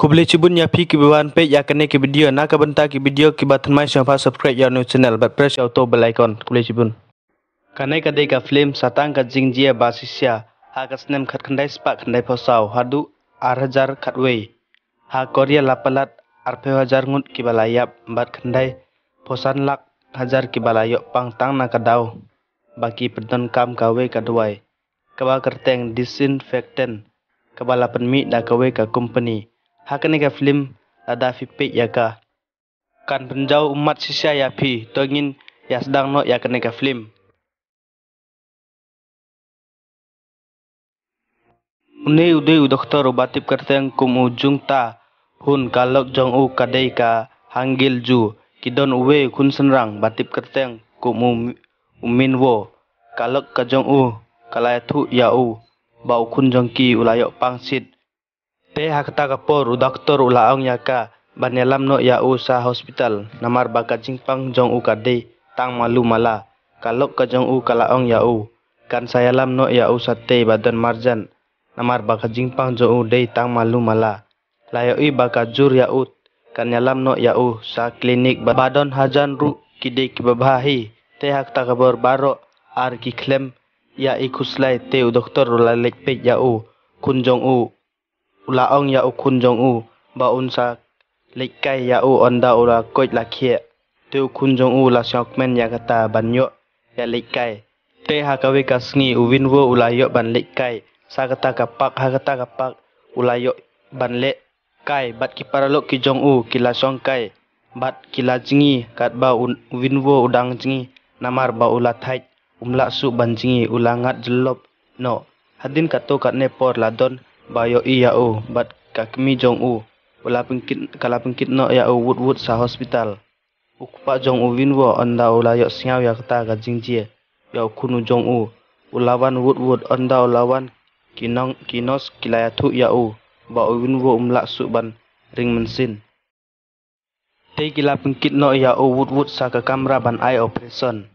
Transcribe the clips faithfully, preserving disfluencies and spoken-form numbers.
Khublei shibun ïa phi kiba wan peit ïa kane ka video, na ka bynta ki video kiba thymmai sngewbha subscribe ïa u channel bad press ïa uto u bell icon. Khublei shibun. Kane ka dei ka film Satang ka Jingjia Bashisha, ha ka snem khatkhyndai spah khyndaiphew saw haduh ar hajar khatwei. Ha Korea la palat arphew hajar ngut kiba la ïap bad khyndaiphew san lak hajar kiba la ïoh pang tang na ka daw ba ki pyndonkam kawei ka dawai kaba kyrteng disinfectant, kaba la pynmih da kawei ka company. Ha kane ka film, lada phi peit ïa ka, kan pynjaw ummat shisha ïa phi. To ngin ïa sdang noh ïa kane ka film. Une u dei u doktor uba tip kyrteng kum u Jung Tae Hun, ka lok jong u ka dei ka Hangil Ju. Ki don uwei u khun shynrang ba tip kyrteng kum u, u Min Wo. Ka lok ka jong u ka la ïathuh ïa u ba u khun jong ki u la ïoh pang shit. Te ha kata ka por u doktor u la ong ïa ka ban ïalam noh ïa u sha hospital, namar ba ka jingpang jong u ka dei tang malu mala. Ka lok ka jong u ka la ong ïa u kan sa ïalam noh ïa u shatei ba don marjan, namar ba ka jingpang jong u dei tang malu mala. La ïohi ba ka jur ïa u kan ïalam noh ïa u sha klinik ba, ba don hajan ruh ki dei kiba bha hi. Te ha kata ka por baroh ar ki khlem ïa i khuslai, te u doktor u la leit peit ïa u khun jong u. U la ong ïa u khun jong u ba un sa leit kai ïa u, ynda u la koit la khiah. Te u khun jong u u la sngewkmen ïa kata ban ïoh ïa leit kai. Te ha kawei ka sngi u Win Wo u la ïoh ban leit kai sha kata ka park. Ha kata ka park u la ïoh ban leit kai bad ki paralok ki jong u, ki la shong kai bad ki la jngi. Katba u Win Wo u dang jngi, namar ba u la thait, um lah shuh ban jngi, u la ngat jyllop noh. Hadien katto katne por la don ba ïohi ïa u bad ka kmie jong u. U la pynkit, ka la pynkit noh ïa u wut wut sha hospital. U kpa jong u Win Wo, ynda u la ïohsngew ïa kata ka jingjia ïa u khun u jong u, u la wan wut wut. Ynda u la wan, ki nong, ki nurse ki la ïathuh ïa u ba u Win Wo um lah shuh ban ring mynsiem. Te ki la pynkit noh ïa u wut wut sha ka kamra ban ai operation.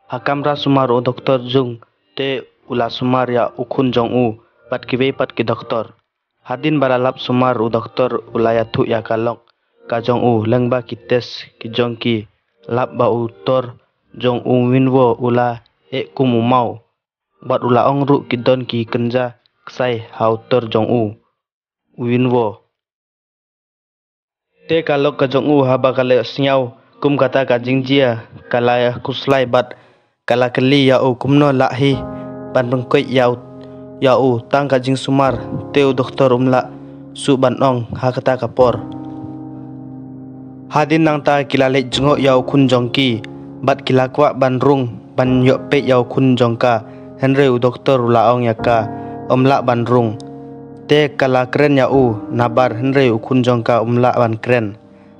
Ha kamra sumar u doktor Jung, te u la sumar ïa u khun jong u bad kiwei pat ki doktor. Hadien ba la lap sumar u doktor u la ïathuh ïa ka lok ka jong u lyngba ki test ki jong ki. Lap ba u tor jong u Win Wo u la eh kum u maw, bad u la ong ruh ki don ki kynja ksai ha u tor jong u, u Win Wo. Te ka lok ka jong u haba ka la ïohsngew kum kata ka jingjia, ka la khuslai bad ka la kylli ïa u kumno lah hi ban pynkoit ïa u, ïa u tang ka jingsumar. Te u doktor um lah shuh ban ong ha kata ka por. Hadien nangta ki la leit jngoh ïa u khun jong ki bad ki la kwah ban rung ban ïoh peit ïa u khun jong ka, hynrei u doktor u la ong ïa ka um lah ban rung. Te ka la kren ïa u nabar, hynrei u khun jong ka um lah ban kren.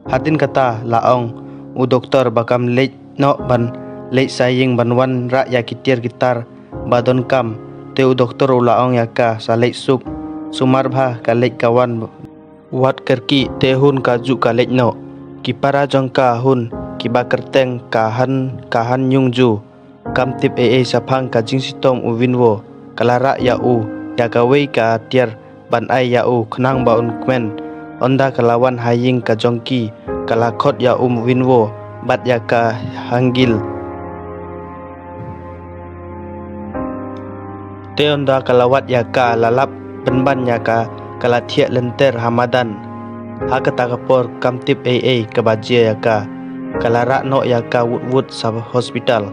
Hadien kata la ong u doktor ba kam leit noh ban leit sha ïing ban wanrah ïa ki tiar ki tar ba donkam. Te u doktor u la ong ïa ka sa leit suk, sumar bha ka leit ka wan wat kyrkieh. Te Hun ka ju ka leit noh. Ki para jong ka Hun kiba kyrteng ka Han, ka Han Yung Ju, kam tip ei ei shaphang ka jingshitom u Win Wo. Ka la rah ïa u ïa kawei ka tiar ban ai ïa u khnang ba un kmen. Ynda ka la wan ha ïing ka jong ki, ka la khot ïa u Win Wo bad ïa ka Hangil. Te ynda ka la wad ïa ka, la lap pynban ïa ka, ka la thiah lynter ha madan. Ha kata ka por kam tip ei ei kaba jia ïa ka, ka la rah noh ïa ka wut wut sha hospital.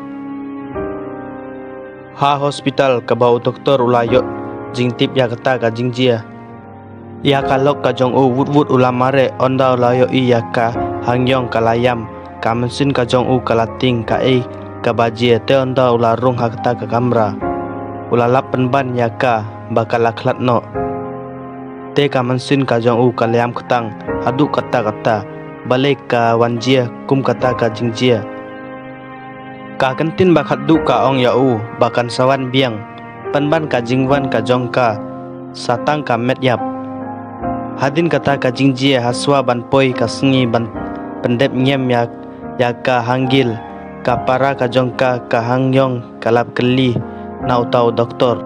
Ha hospital kaba u doktor u la ïoh jingtip ïa kata ka jingjia ïa ka lok ka jong u, wut wut u la mareh ynda u la ïohi ïa ka Hangyong ka la ïam. Ka mynsiem ka jong u ka la tieng kaei kaba jia. Te ynda u la rung ha kata ka kamra, u la lap pynban ïa ka ba ka la khlad noh. Te ka mynsiem ka jong u ka la ïam ktang haduh katta katta. Balei ka wan jia kum kata ka jingjia? Ka kyntien ba khatduh ka ong ïa u ba kan sa wan biang pynban ka jingwan ka jong ka sa tang ka met ïap. Hadien kata ka jingjia, ha shuwa ban poi ka sngi ban pyndep ngiem ïa, ïa ka Hangil, ka para ka jong ka, ka Hangyong ka la kylli na uta u doktor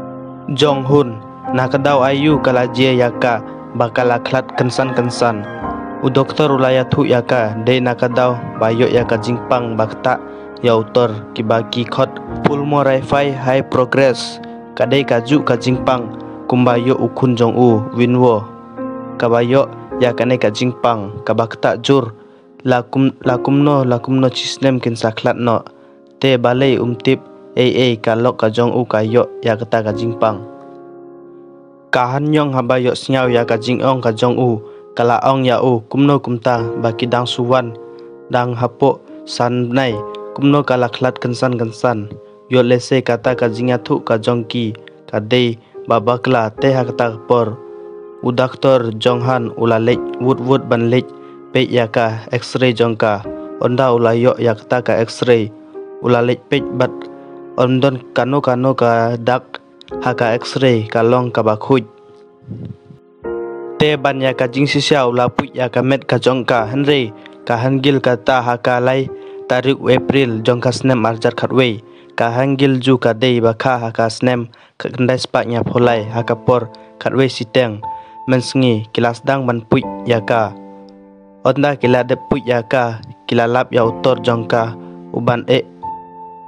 Jong Hun, na ka daw aïu ka la jia ïa ka ba ka la khlad kynsan kynsan. U doktor u la ïathuh ïa ka dei na ka daw ba ïoh ïa ka jingpang ba ktah ïa u tor kiba ki khot pulmonary fibrosis, ka dei ka juh ka jingpang kumba ïoh u khun jong u Winwo, kaba ïoh ïa kane ka jingpang kaba ktah jur. La kum, la kumno la kumno shi snem kin sa khlad noh. Te balei um tip ei ei, ka lok ka jong u ka ïoh ïa kata ka jingpang. Ka Hanñiong haba ïoh sngew ïa ka jingong ka jong u, ka la ong ïa u kumno kumta ba ki dang shu wan dang hapoh san bnai, kumno ka la khlad kynsan kynsan. Ïoh lehse kata ka jingïathuh ka jong ki ka dei ba bakla. Te ha kata ka por u doktor jong Han u la leit wut wut ban leit peit ïa ka X-ray jong ka. Ynda u la ïoh ïa kata ka X-ray, u la leit peit bad ym don kano kano ka dak ha ka X-ray, ka long kaba khuid. Te ban ïa ka jingshisha u la puit ïa ka met ka jong ka, hynrei ka hangil kata ha ka lai tarik u April jong ka snem arhajar khatwei. Ka hangil ju ka dei ba kha ha ka snem khyndai spah hynñiewphew lai ha ka por khatwei shiteng mynsngi. Ki la sdang ban puit ïa ka. Ynda ki la dep puit ïa ka, ki la lap ïa u tor jong ka u ban eh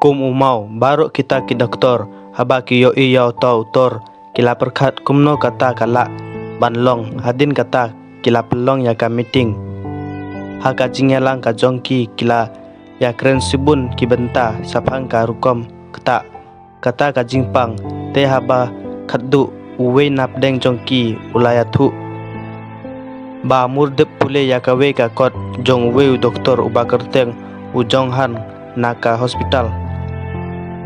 kum u maw. Baroh kita ki doktor haba ki ïohi ïa uta u tor, ki la pyrkhat kumno kata ka lah ban long. Hadien kata ki la pynlong ïa ka meeting. Ha ka jingïalang ka jong ki, ki la ïakren shibun ki bynta shaphang ka rukom ktah. Kata ka jingpang. Te haba khatduh, uwei na pdeng jong ki u la ïathuh ba mur dep pule ïa kawei ka kot jong uwei u doktor uba kyrteng u Jong Han na ka hospital.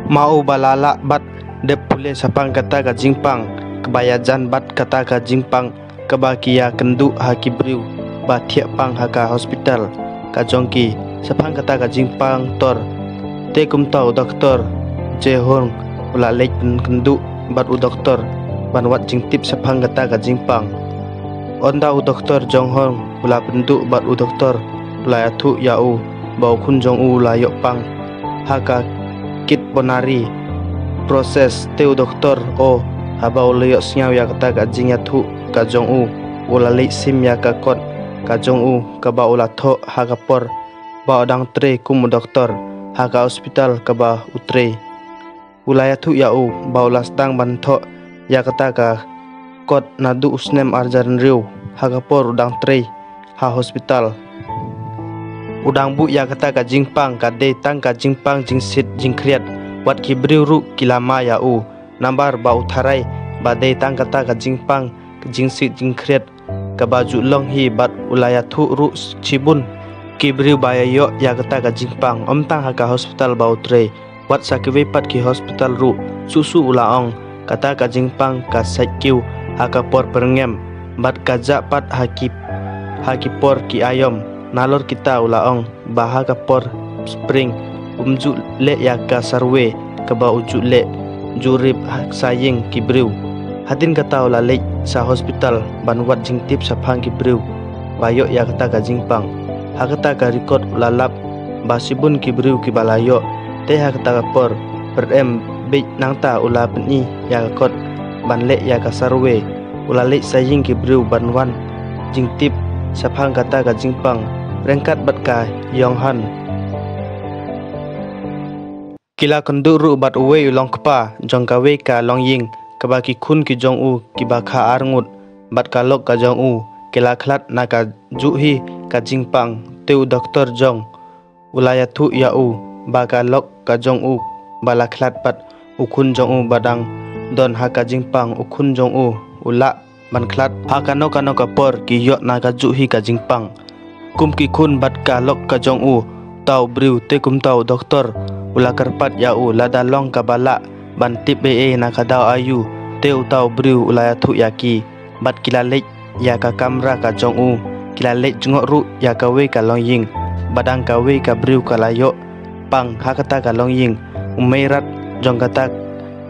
Ma u ba la lah bad dep pule shaphang kata ka jingpang kaba ïajan bad kata ka jingpang kaba ki ïakynduh ha ki briew ba thiah pang ha ka hospital ka jong ki shaphang kata ka jingpang tor. Te kumta u doktor Jehong u la leit pynkynduh bad u doktor ban wad jingtip shaphang kata ka jingpang. Ynda u doktor Jong Han u la pynduh bad u doktor u la ïathuh ïa u ba u khun jong u u la ïoh pang ha ka kit ponari process. Te u doktor o, haba u la ïoh sngew ïa kata ka jingïathuh ka jong u, u la leit sim ïa ka kot ka jong u kaba u la thoh ha ka por ba u dang trei kum u doktor ha ka hospital kaba u trei. U la ïathuh ïa u ba u la sdang ban thoh ïa kata ka kot naduh u snem arhajar hynriew ha ka por u dang trei ha hospital. U dang buh ïa kata ka jingpang ka dei tang ka jingpang jingsit jingkhriat. Wat ki briew ruh ki la ma ïa u namar ba u tharai ba dei tang kata ka jingpang ka jingsit jingkhriat kaba ju long hi. Bad u la ïathuh ruh shibun ki briew ba ïa ïoh ïa kata ka jingpang, ym tang ha ka hospital ba u trei, wat sa kiwei pat ki hospital ruh. Shuh shuh u la ong kata ka jingpang ka sait kiew ha ka por pyrngem bad ka jah pat ha ki, ha ki por ki aïom. Nalor kita u la ong ba ha ka por spring um ju leh ïa ka survey kaba u ju leh jurip ha sa ïing ki briew. Hadien kata u la leit sha hospital ban wad jingtip shaphang ki briew ba ïoh ïa kata ka jingpang. Ha kata ka record u la lap ba shibun ki briew kiba la ïoh. Te ha kata ka por pyrem beit nangta u la pyni ïa ka kot ban leh ïa ka survey. U la leit sha ïing ki briew ban wan jingtip shaphang kata ka jingpang ryngkat bad ka Jong Han. Ki la kynduh ruh bad uwei u long kpa jong kawei ka longïing kaba ki khun ki jong u kiba kha arngut bad ka lok ka jong u. Ki la khlad na ka juh hi ka jingpang. Te u doktor jong u la ïathuh ïa u ba ka lok ka jong u ba la khlad bad u khun jong u ba dang don ha ka jingpang. U khun jong u u lah ban khlad ha kano kano ka por, ki ïoh na ka juh hi ka jingpang. Kum ki khun bad ka lok ka jong u, uta u briew te kumta u doktor u la kyrpad ïa u lada long kaba lah ban tip ei ei na ka daw aïu. Te uta u briew u la ïathuh ïa ki bad ki la leit ïa ka kamra ka jong u. Ki la leit jngoh ruh ïa kawei ka longïing ba dang kawei ka briew ka la ïoh pang ha kata ka longïing. U meirat jong kata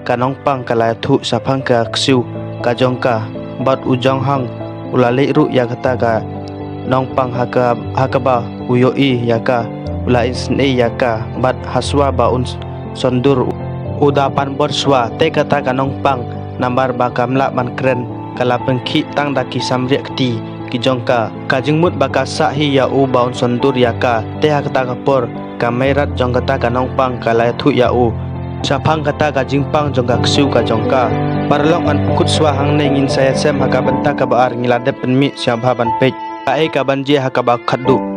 ka nongpang ka la ïathuh shaphang ka ksiew ka jong ka bad u Jong Han u la leit ruh ïa kata ka nongpang ha ka, ha kaba u ïohi ïa ka. U la isynei ïa ka bad ha shuwa ba un shon dur u da pan bor shuwa. Te kata ka nongpang namar ba kam lah ban kren ka la pynkhih tang da ki samriah kti ki jong ka. Ka jingmut ba ka sah hi ïa u ba un syndur ïa ka, te ha kata ka por ka meirat jong kata ka nongpang ka la ïathuh ïa u shaphang kata ka jingpang jong ka ksiew ka jong ka. Paralok, ngan pynkut shuwa hangne, ngin sa ïashem ha ka bynta kaba ar. Ngi la dep pynmih, sngewbha ban peit kaei kaban jia ha kaba khatduh.